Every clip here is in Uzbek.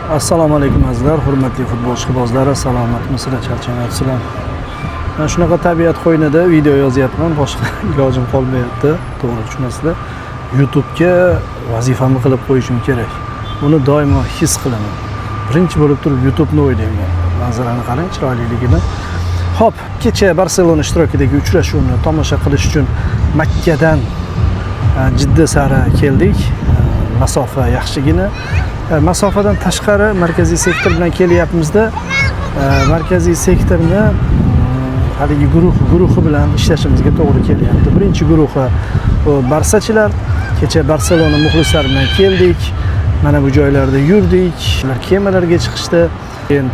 Assalomu alaykum, azizlar, hurmatli futbol ishqibozlari, salomatmisizlar, charchamayapsizlar? Man shunaqa tabiat qo'ynida video yozyapman, boshqa ilojim qolmayapti, to'g'ri tushunasizlar. YouTube'ga vazifamni qilib qo'yishim kerak. Buni doimo his qilaman. Birinchi bo'lib turib YouTube'ni o'ylayman. Manzarani qarang, chiroyliligini. Xo'p, kecha Barselona ishtirokidagi uchrashuvni tomosha qilish uchun Makkadan Jidda sari keldik. Masofa yaxshigina. Masofadan tashqari markaziy sektor bilan kelyapmizda. Markaziy sektorni haligi guruhi bilan ishlashimizga to'g'ri kelyapti. Birinchi guruhi bu barsachilar. Kecha Barselona muxlislari bilan keldik. Mana bu joylarda yurdik. Ular kemalarga chiqishdi. Keyin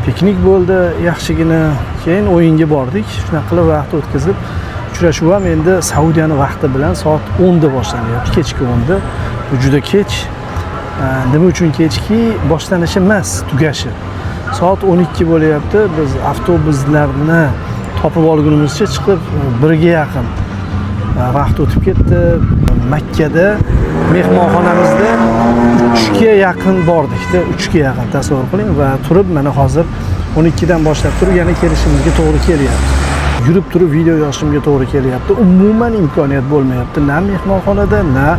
piknik bo'ldi yaxshigina. Keyin o'yinga bordik. Shunaqa qilib vaqt o'tkazib, uchrashuv ham endi Saudiyani vaqti bilan soat 10 da boshlanyapti, kechki 10 da. Bu juda kech. Nima uchun kechki? Boshlanishi emas, tugashi. Soat 12 bo'lyapti. Biz avtobuslarni topib olgunimizcha chiqib 1 ga yaqin vaqt o'tib ketdi. Makkada mehmonxonamizda 3 ga yaqin bordikda, 3 ga yaqin, tasavvur qiling, va turib mana hozir 12 dan boshlab turib yana kelishimizga to'g'ri kelyapti. Yurib turib video yozishimga to'g'ri kelyapti. Umuman imkoniyat bo'lmayapti. Na mehmonxonada, na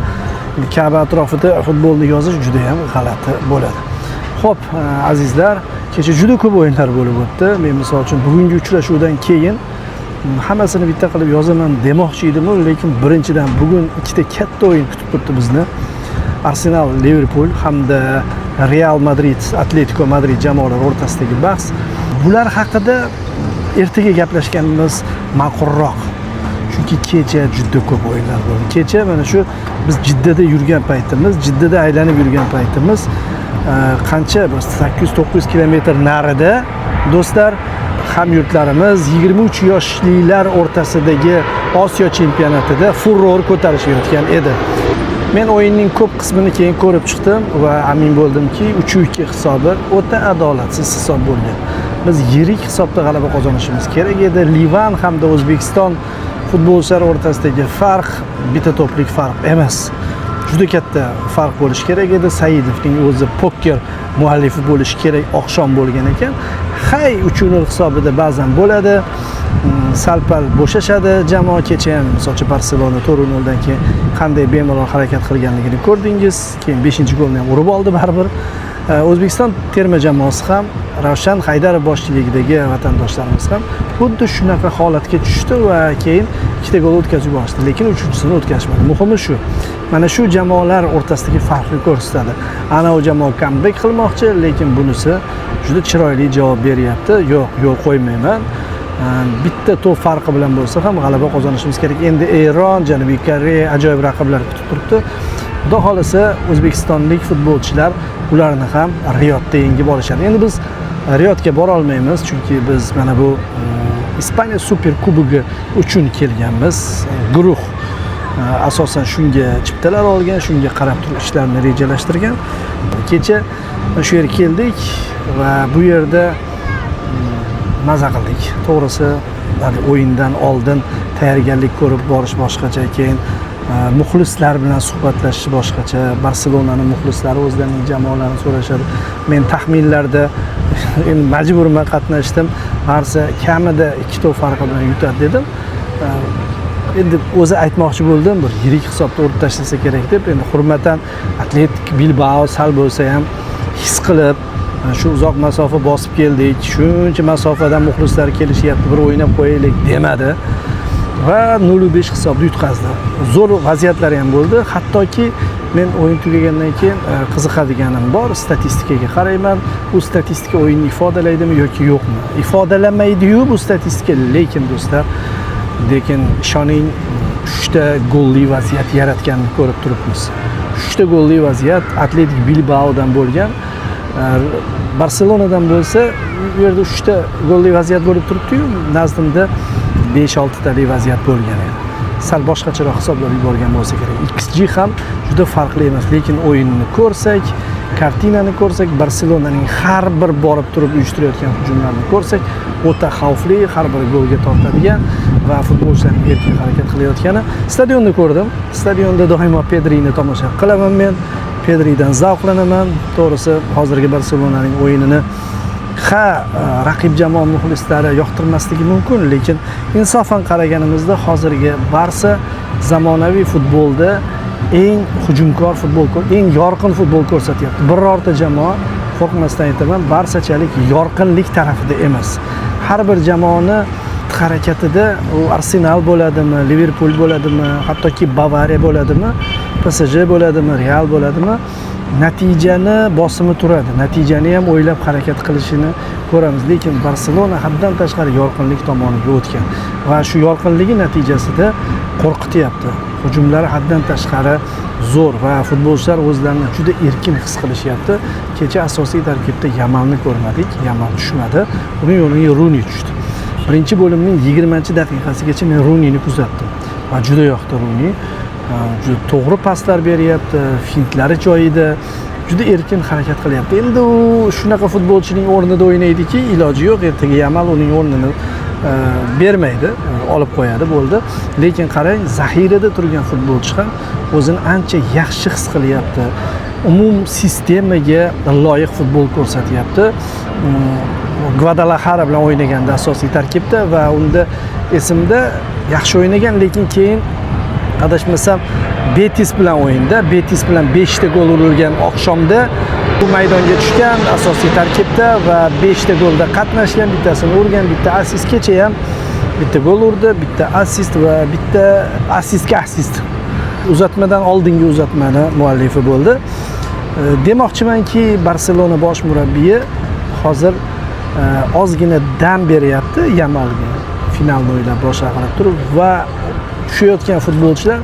Ka'ba atrofida futbolni yozish juda ham g'alati bo'ladi. Xo'p, azizlar, kecha juda ko'p o'yinlar bo'lib o'tdi. Men, misol uchun, bugungi uchrashuvdan keyin hammasini bitta qilib yozaman demoqchi edim, lekin birinchidan bugun ikkita katta o'yin kutib turibdi bizni. Arsenal Liverpool hamda Real Madrid Atletico Madrid jamoalari o'rtasidagi bahs. Bular haqida ertaga gaplashganimiz ma'qulroq. Chunki kecha juda ko'p o'yinlar bo'ldi. Kecha mana shu biz Jiddada yurgan paytimiz, Jiddada aylanib yurgan paytimiz qancha bir 800-900 kilometr narida, do'stlar, hamyurtlarimiz 23 yoshlilar o'rtasidagi Osiyo chempionatida furor ko'tarishayotgan edi. Men o'yinning ko'p qismini keyin ko'rib chiqdim va amin bo'ldimki, 3-2 hisobi o'ta adolatsiz hisob bo'lgan. Biz yirik hisobda g'alaba qozonishimiz kerak edi. Livan hamda O'zbekiston futbolchilari o'rtasidagi farq bitta to'plik farq emas. Juda katta farq bo'lishi kerak edi. Saidovning o'zi poker muallifi bo'lishi kerak oqshom bo'lgan ekan. Hay, 3-0 hisobida ba'zan bo'ladi. Sal-pal bo'shashadi jamoa. Kecha ham, misol uchun, Barselona 4-0 dan keyin qanday bemalol harakat qilganligini ko'rdingiz. Keyin 5-golni ham urib oldi baribir. O'zbekiston terma jamoasi ham, Ravshan Haydarov boshchiligidagi vatandoshlarimiz ham xuddi shunaqa holatga tushdi va keyin ikkita gol o'tkazib yuborishdi, lekin uchinchisini o'tkazishmadi. Muhimi shu. Mana shu jamoalar o'rtasidagi farqni ko'rsatadi. Ana u jamoa comeback qilmoqchi, lekin bunisi juda chiroyli javob beryapti. Yo'q, yo'l qo'ymayman. Bitta to'p farqi bilan bo'lsa ham g'alaba qozonishimiz kerak. Endi Eron, Janubiy Koreya, ajoyib raqiblar kutib turibdi. Xudo xohlasa, o'zbekistonlik futbolchilar ularni ham Riyodda yengib olishadi. Endi biz Riyodga bora olmaymiz, chunki biz mana bu Ispaniya Super Kubogi uchun kelganmiz. Guruh asosan shunga chiptalar olgan, shunga qarab turib ishlarni rejalashtirgan. Kecha shu yerga keldik va bu yerda maza qildik. To'g'risi, hali o'yindan oldin tayyorgarlik ko'rib borish boshqacha, keyin muxlislar bilan suhbatlashish boshqacha. Barselonani muxlislari o'zlarining jamoalarini so'rashadi. Men taxminlarda endi majburman qatnashdim. Barsa kamida ikki to'p farqi bilan yutadi dedim. Endi o'zi aytmoqchi bo'ldim, bir yirik hisobda urib tashlasa kerak deb. Endi hurmatan Atletik Bilbao sal bo'lsa ham his qilib, mana shu uzoq masofa bosib keldik, shuncha masofadan muxlislar kelishyapti, bir o'ynab qo'yaylik demadi va 0-5 hisobda yutqazdi. Zo'r vaziyatlar ham bo'ldi. Hattoki men o'yin tugagandan keyin qiziqadiganim bor, statistikaga qarayman. Bu statistika o'yinni ifodalaydimi yoki yo'qmi? Ifodalamaydi-yu bu statistika, lekin do'stlar, lekin ishoning, 3 ta golli vaziyat yaratganini ko'rib turibmiz. 3 ta golli vaziyat Atletik Bilbaodan bo'lgan. Barselonadan bo'lsa, u yerda 3 ta golli vaziyat bo'lib turibdi-yu, nazdimda 5-6 talik vaziyat bo'lgan edi. Sal boshqacharoq hisoblab yuborgan bo'lsa kerak. XG ham juda farqli emas, lekin o'yinni ko'rsak, Kartinani ko'rsak, Barselonaning har bir borib turib uyushtirayotgan hujumlarini ko'rsak, o'ta xavfli, har bir golga tortadigan va futbolchilarning erkin harakat qilayotgani. Stadionda ko'rdim. Stadionda doimo Pedrini tomosha qilaman men. Pedridan zavqlanaman. To'g'risi, hozirgi Barselonaning o'yinini ha, raqib jamoa muxlislari yoqtirmasligi mumkin, lekin insofan qaraganimizda hozirgi Barsa zamonaviy futbolda eng hujumkor futbol, eng yorqin futbol ko'rsatyapti. Birorta jamoa, qo'rqmasdan aytaman, Barsachalik yorqinlik tarafida emas. Har bir jamoani harakatida, u Arsenal bo'ladimi, Liverpul bo'ladimi, hattoki Bavariya bo'ladimi, PSG bo'ladimi, Real bo'ladimi, natijani bosimi turadi. Natijani ham o'ylab harakat qilishini ko'ramiz. Lekin Barselona haddan tashqari yorqinlik tomoniga o'tgan va shu yorqinligi natijasida qo'rqityapti. Hujumlari haddan tashqari zo'r va futbolchilar o'zlarini juda erkin his qilishyapti. Kecha asosiy tarkibda Yamalni ko'rmadik, Yamal tushmadi. Uning o'rniga Runi tushdi. Birinchi bo'limning 20-daqiqasigacha men Runini kuzatdim va juda yoqdi Runi. Juda to'g'ri paslar beryapti, fintlari joyida, juda erkin harakat qilyapti. Endi u shunaqa futbolchining o'rnida o'ynaydiki, iloji yo'q, ertaga Yamal uning o'rnini bermaydi, olib qo'yadi, bo'ldi. Lekin qarang, zaxirada turgan futbolchi ham o'zini ancha yaxshi his qilyapti. Umum sistemaga loyiq futbol ko'rsatyapti. Gvadalahara bilan o'ynaganda asosiy tarkibda va unda esimda yaxshi o'ynagan, lekin keyin adashmasam Betis bilan o'yinda, Betis bilan 5 ta gol urilgan oqshomda bu maydonga tushgan asosiy tarkibda va 5 ta golda qatnashgan, bittasini urgan, bitta assist. Kecha ham bitta gol urdi, bitta assist va bitta assistga assist. Uzatmadan oldingi uzatmani muallifi bo'ldi. Demoqchimanki, Barselona bosh murabbiyi hozir ozgina dam beryapti Yamalga, finalni o'ylab boshqa qilib turib va tushayotgan futbolchilar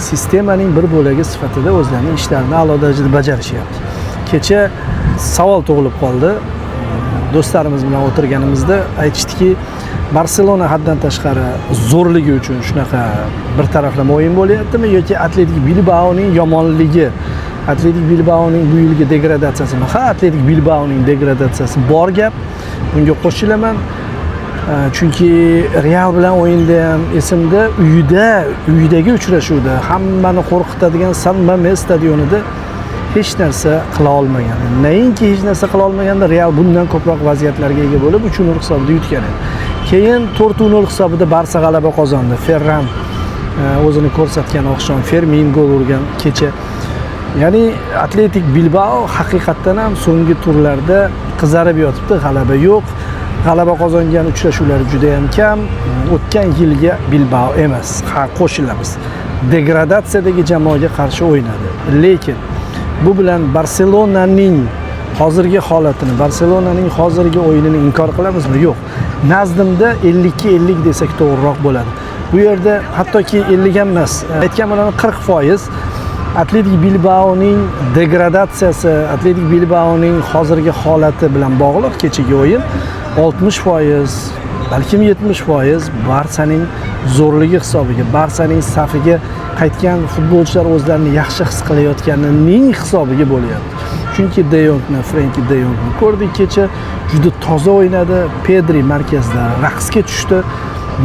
sistemaning bir bo'lagi sifatida o'zlarining ishlarini a'lo darajada bajarishyapti. Kecha savol tug'ilib qoldi. Do'stlarimiz bilan o'tirganimizda aytishdiki, Barselona haddan tashqari zo'rligi uchun shunaqa bir taraflama o'yin bo'lyaptimi yoki Atletik Bilbaoning yomonligi, Atletik Bilbaoning bu yilgi degradatsiyasimi? Ha, Atletik Bilbaoning degradatsiyasi bor gap. Bunga qo'shilaman. Chunki Real bilan o'yinda ham esimda, uyida, uyidagi uchrashuvda hammani qo'rqitadigan San Mames stadionida hech narsa qila olmagan. Nainki hech narsa qila olmaganda, Real bundan ko'proq vaziyatlarga ega bo'lib 3-0 hisobida yutgan edi. Keyin 4-0 hisobida Barsa g'alaba qozondi. Ferran o'zini ko'rsatgan oqshom, Fermin gol urgan kecha. Ya'ni Atletik Bilbao haqiqatdan ham so'nggi turlarda qizarib yotibdi, g'alaba yo'q. G'alaba qozongan uchrashuvlari juda ham kam. O'tgan yilgi Bilbao emas. Ha, qo'shilamiz. Degradatsiyadagi jamoaga qarshi o'ynadi. Lekin bu bilan Barselonaning hozirgi holatini, Barselonaning hozirgi o'yinini inkor qilamizmi? Yo'q. Nazdimda 52-50 desak to'g'riroq bo'ladi. Bu yerda hattoki 50 ham emas, aytgan bilan 40% Atletik Bilbaoning degradatsiyasi, Atletik Bilbaoning hozirgi holati bilan bog'liq kechagi o'yin 60%, balkim 70% Barsaning zo'rligi hisobiga, Barsaning safiga qaytgan futbolchilar o'zlarini yaxshi his qilayotganining hisobiga bo'lyapti. Chunki De Jongni, Frenki De Jongni ko'rdik kecha, juda toza o'ynadi. Pedri markazda raqsga tushdi,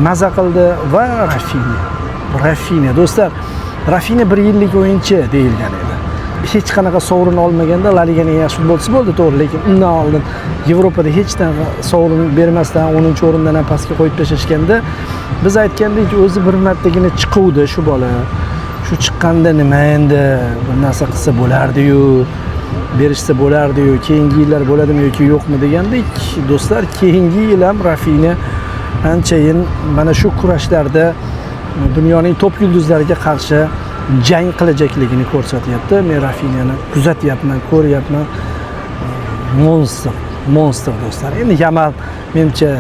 maza qildi va Rafinya. Rafinya do'stlar, Rafinya bir yillik o'yinchi deyilgan edi. Hech qanaqa sovrin olmaganda La Liganing eng yaxshi futbolchisi bo'ldi, to'g'ri, lekin undan oldin Yevropada hech qanaqa sovrin bermasdan 10-o'rindan ham pastga qo'yib tashlashganda biz aytgandik, o'zi bir martagina chiquvdi shu bola. Shu chiqqanda nima endi bir narsa qilsa bo'lardi-yu, berishsa bo'lardi-yu, keyingi yillar bo'ladimi yoki yo'qmi degandik. Do'stlar, keyingi yil ham Rafinya anchayin mana shu kurashlarda dunyoning top yulduzlariga qarshi jang qilajakligini ko'rsatyapti. Men Rafinyani kuzatyapman, ko'ryapman. Monster, monster do'stlar. Endi Yamal menimcha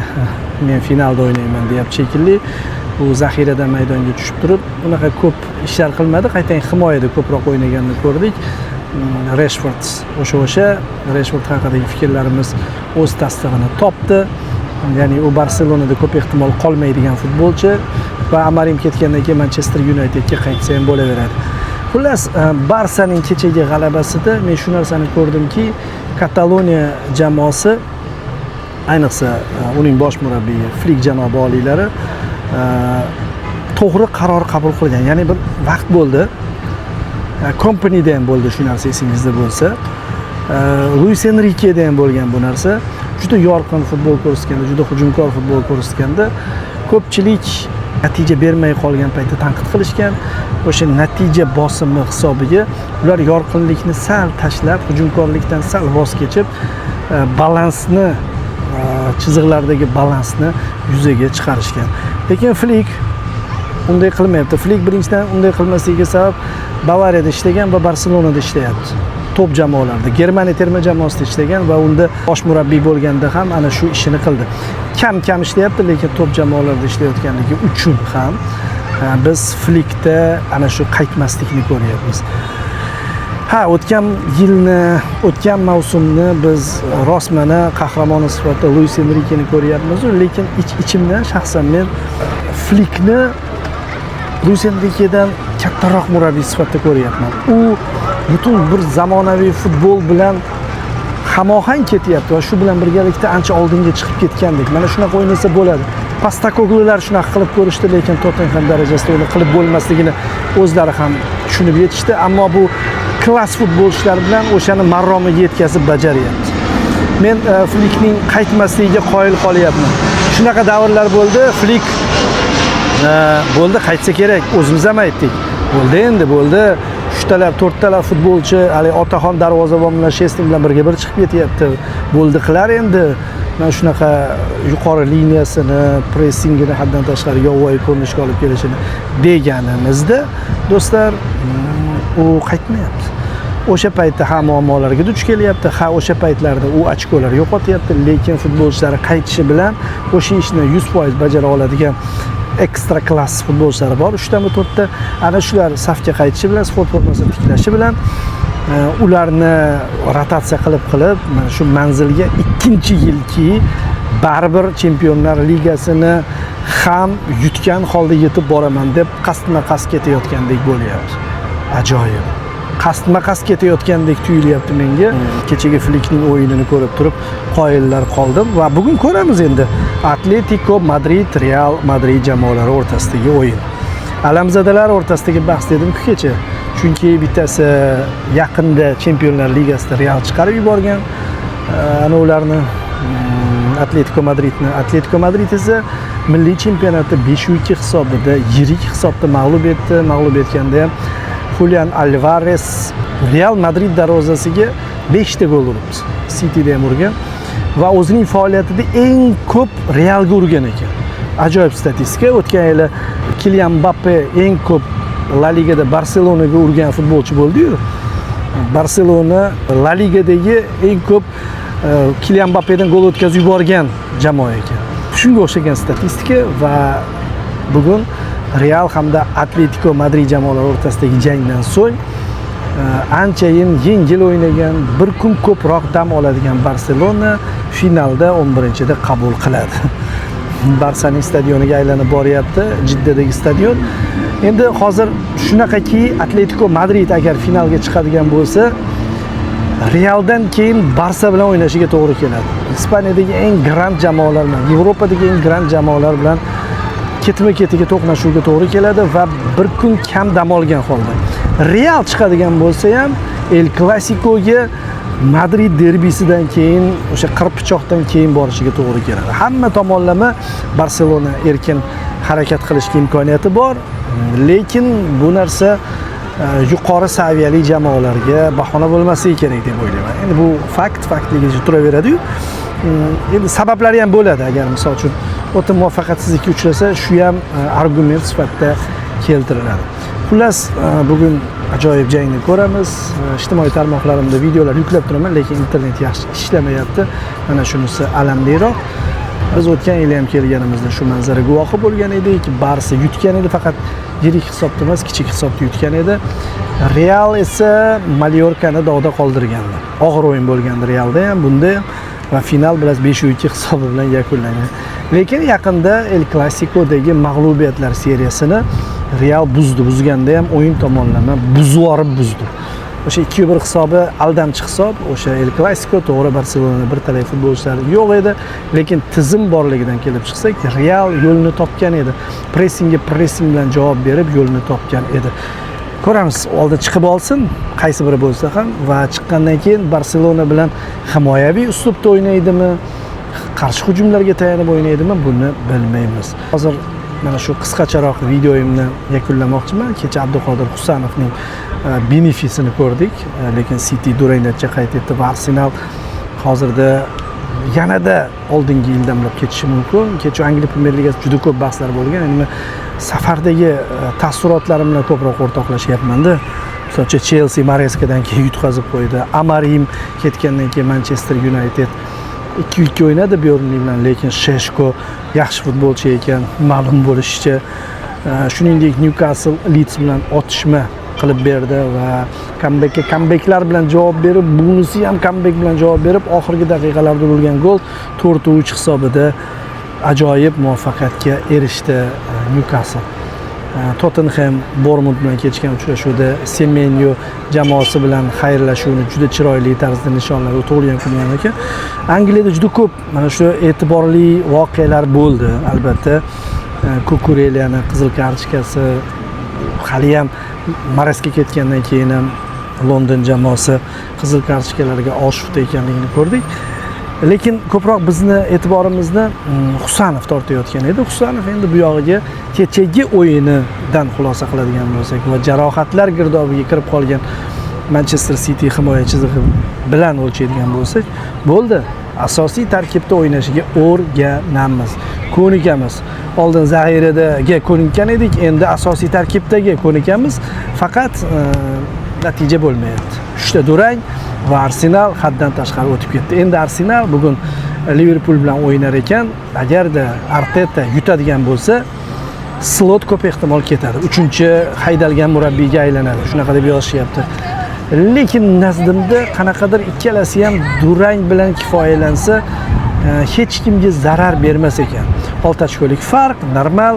men finalda o'ynayman deyapti shekilli. U zaxiradan maydonga tushib turib, unaqa ko'p ishlar qilmadi. Qaytang himoyada ko'proq o'ynaganini ko'rdik. Rashford o'sha Rashford haqidagi fikrlarimiz o'z tasdig'ini topdi. Ya'ni u Barselonada ko'p ehtimol qolmaydigan futbolchi va Amarim ketgandan keyin Manchester Unitedga qaytsa ham bo'laveradi. Xullas, Barsaning kechagi g'alabasida men shu narsani ko'rdimki, Kataloniya jamoasi, ayniqsa uning bosh murabbiyi Flik janobi oliylari to'g'ri qaror qabul qilgan. Ya'ni bir vaqt bo'ldi, Kompanyda ham bo'ldi shu narsa, esingizda bo'lsa. Luis Enrikeda ham bo'lgan bu narsa. Juda yorqin futbol ko'rsatganda, juda hujumkor futbol ko'rsatganda ko'pchilik natija bermay qolgan paytda tanqid qilishgan. O'sha natija bosimi hisobiga ular yorqinlikni sal tashlab, hujumkorlikdan sal voz kechib, balansni, chiziqlardagi balansni yuzaga chiqarishgan. Lekin Flik unday qilmayapti. Flik birinchidan unday qilmasligiga sabab Bavariyada ishlagan va Barselonada ishlayapti. Top jamoalarda, Germaniya terma jamoasida ishlagan va unda bosh murabbiy bo'lganda ham ana shu ishini qildi. Kam-kam ishlayapti, lekin top jamoalarda ishlayotganligi uchun ham biz Flikda ana shu qaytmaslikni ko'ryapmiz. Ha, o'tgan yilni, o'tgan mavsumni biz rostmana qahramoni sifatida Luis Enrikeni ko'ryapmiz, lekin ich-ichimdan shaxsan men Flikni Luis Enrikedan kattaroq murabbiy sifatida ko'ryapman. U butun bir zamonaviy futbol bilan hamohang ketyapti va shu bilan birgalikda ancha oldinga chiqib ketgandek. Mana shunaqa o'ynasa bo'ladi. Postekoglular shunaqa qilib ko'rishdi, lekin Tottenham darajasida uni qilib bo'lmasligini o'zlari ham tushunib yetishdi. Ammo bu klass futbolchilar bilan o'shani maromiga yetkazib bajaryapti. Men Flikning qaytmasligiga qoyil qolyapman. Shunaqa davrlar bo'ldi. Flik bo'ldi, qaytsa kerak, o'zimiz ham aytdik. Bo'ldi endi, bo'ldi. Uchtalab, to'rttalab futbolchi, hali otaxon darvozabon bilan Shesting bilan birga bir chiqib ketyapti. Bo'ldi qilar endi. Mana shunaqa yuqori liniyasini, pressingini haddan tashqari yovvoyi ko'rinishga olib kelishini deganimizda, do'stlar, u qaytmayapti. O'sha paytda ha muammolarga duch kelyapti, ha o'sha paytlarda u ochkolar yo'qotyapti, lekin futbolchilari qaytishi bilan o'sha ishni 100% bajara oladigan ekstra klass futbolchilari bor, uchtami, to'rtta. Ana shular safga qaytishi bilan, sport formasini tiklashi bilan, ularni rotatsiya qilib qilib mana shu manzilga ikkinchi yilki baribir Chempionlar Ligasini ham yutgan holda yetib boraman deb qasdma qasd ketayotgandek bo'lyapti. Ajoyib. Qasdma qasd ketayotgandek tuyulyapti menga. Kechagi Flikning o'yinini ko'rib turib qoyillar qoldim va bugun ko'ramiz endi Atletiko Madrid Real Madrid jamoalari o'rtasidagi o'yin. Alamzadalar o'rtasidagi bahs dedim-ku kecha. Chunki bittasi yaqinda Chempionlar Ligasida Real chiqarib yuborgan. Ana ularni, Atletiko Madridni. Atletiko Madrid esa milliy chempionatda 5-2 hisobida yirik hisobda mag'lub etdi. Mag'lub etganda ham Julian Alvarez Real Madrid darvozasiga 5 ta gol uribdi. Cityda ham urgan va o'zining faoliyatida eng ko'p Realga urgan ekan. Ajoyib statistika. O'tgan yili Kilian Mbappe eng ko'p La Ligada Barselonaga urgan futbolchi bo'ldi-yu. Barselona La Ligadagi eng ko'p Kilian Mbappedan gol o'tkazib yuborgan jamoa ekan. Shunga o'xshagan statistika va bugun Real hamda Atletiko Madrid jamoalari o'rtasidagi jangdan so'ng anchayin yengil o'ynagan, bir kun ko'proq dam oladigan Barselona finalda 11-da qabul qiladi. Barsaning stadioniga aylanib boryapti, Jiddadagi stadion. Endi hozir shunaqaki, Atletiko Madrid agar finalga chiqadigan bo'lsa, Realdan keyin Barsa bilan o'ynashiga to'g'ri keladi. Ispaniyadagi eng grand jamoalar bilan, Yevropadagi eng grand jamoalar bilan ketma-ketiga to'qnashuvga to'g'ri keladi va bir kun kam dam olgan holda. Real chiqadigan bo'lsa ham El Clasicoga Madrid derbisidan keyin, o'sha qirpichoqdan keyin borishiga to'g'ri keladi. Hamma tomonlama Barselona erkin harakat qilishga imkoniyati bor, lekin bu narsa yuqori saviyali jamoalarga bahona bo'lmasligi kerak deb o'ylayman. Endi bu fakt faktligicha turaveradi-yu. Endi sabablari ham bo'ladi. Agar misol uchun o'ta muvaffaqiyatsizlikka uchrasa, shu ham argument sifatida keltiriladi. Xullas, bugun ajoyib jangni ko'ramiz. Ijtimoiy tarmoqlarimda videolar yuklab turaman, lekin internet yaxshi ishlamayapti. Mana shunisi alamliroq. Biz o'tgan yili ham kelganimizda shu manzara guvohi bo'lgan edik. Barsa yutgan edi, faqat yirik hisobda emas, kichik hisobda yutgan edi. Real esa Mallorcani dog'da qoldirgandi. Og'ir o'yin bo'lgandi Realda ham, bunda ham va final bilan 5-2 hisobi bilan yakunlangan. Lekin yaqinda El Clasico'dagi mag'lubiyatlar seriyasini Real buzdi, buzganda ham o'yin tomonlama buzvorib buzdi. O'sha 2-1 hisobi aldamchi hisob, o'sha El Clasico, to'g'ri, Barselonada bir talay futbolchilar yo'q edi, lekin tizim borligidan kelib chiqsak, Real yo'lini topgan edi. Pressingga pressing bilan javob berib yo'lini topgan edi. Ko'ramiz, oldin chiqib olsin, qaysi biri bo'lsa ham, va chiqqandan keyin Barselona bilan himoyaviy uslubda o'ynaydimi, qarshi hujumlarga tayanib o'ynaydimi, buni bilmaymiz. Hozir mana shu qisqacharoq videoyimni yakunlamoqchiman. Kecha Abduqodir Husanovning benefisini ko'rdik, lekin City durang natija qayd etdi va Arsenal hozirda yanada oldingi ildamlab ketishi mumkin. Kecha Angliya Premyer Ligasi juda ko'p bahslar bo'lgan. Endi men safardagi taassurotlarim bilan ko'proq o'rtoqlashyapman-da. Misol uchun Chelsea Mareskadan keyin yutqazib qo'ydi. Amarim ketgandan keyin Manchester United 2-2 o'ynadi Burnley bilan, lekin Sheshko yaxshi futbolchi ekan, ma'lum bo'lishicha. Shuningdek Newcastle Leeds bilan otishma qilib berdi va comebackka comebacklar bilan javob berib, bunisi ham comeback bilan javob berib, oxirgi daqiqalarda urilgan gol 4-3 hisobida ajoyib muvaffaqiyatga erishdi Newcastle. Tottenham Bournemouth bilan kechgan uchrashuvda Semenyo jamoasi bilan xayrlashuvni juda chiroyli tarzda nishonladi. U tug'ilgan kuni ham ekan. Angliyada juda ko'p mana shu e'tiborli voqealar bo'ldi. Albatta, Kukurelyani qizil kartochkasi, hali ham Maresga ketgandan keyin ham London jamoasi qizil kartochkalarga oshufta ekanligini ko'rdik. Lekin ko'proq bizni e'tiborimizni Husanov tortayotgan edi. Husanov endi bu yog'iga kechagi o'yinidan xulosa qiladigan bo'lsak va jarohatlar girdobiga kirib qolgan Manchester City himoya chizig'i bilan o'lchaydigan bo'lsak, bo'ldi. Asosiy tarkibda o'ynashiga o'rganamiz, ko'nikamiz. Oldin zaxiradaga ko'nikkan edik, endi asosiy tarkibdagi ko'nikamiz. Faqat natija bo'lmayapti. 3 ta durang va Arsenal haddan tashqari o'tib ketdi. Endi Arsenal bugun Liverpool bilan o'ynar ekan, agarda Arteta yutadigan bo'lsa, Slot ko'p ehtimol ketadi. 3-chi haydalgan murabbiyga aylanadi. Shunaqa deb yozishyapti. Lekin nazdimda qanaqadir ikkalasi ham durang bilan kifoyalansa, hech kimga zarar bermas ekan. 6 ochkolik farq, normal.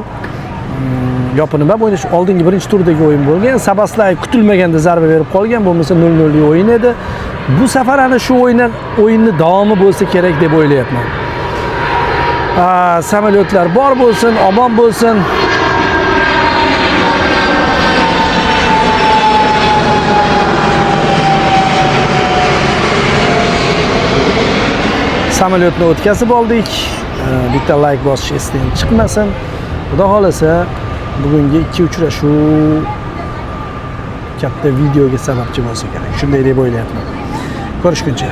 Yopi nima o'ynash, oldingi birinchi turdagi o'yin bo'lgan. Sabaslay kutilmaganda zarba berib qolgan, bo'lmasa 0-0 o'yin edi. Bu safar ana shu o'yinni davomi bo'lsa kerak deb o'ylayapman. Samolyotlar bor bo'lsin, omon bo'lsin. Samolyotni o'tkazib oldik. Bitta like bosish esdan chiqmasin. Xudo xolasa bugungi 2 uchrashuv katta videoga sababchi bo'lsa kerak. Shunday deb o'ylayapman. Ko'rishguncha.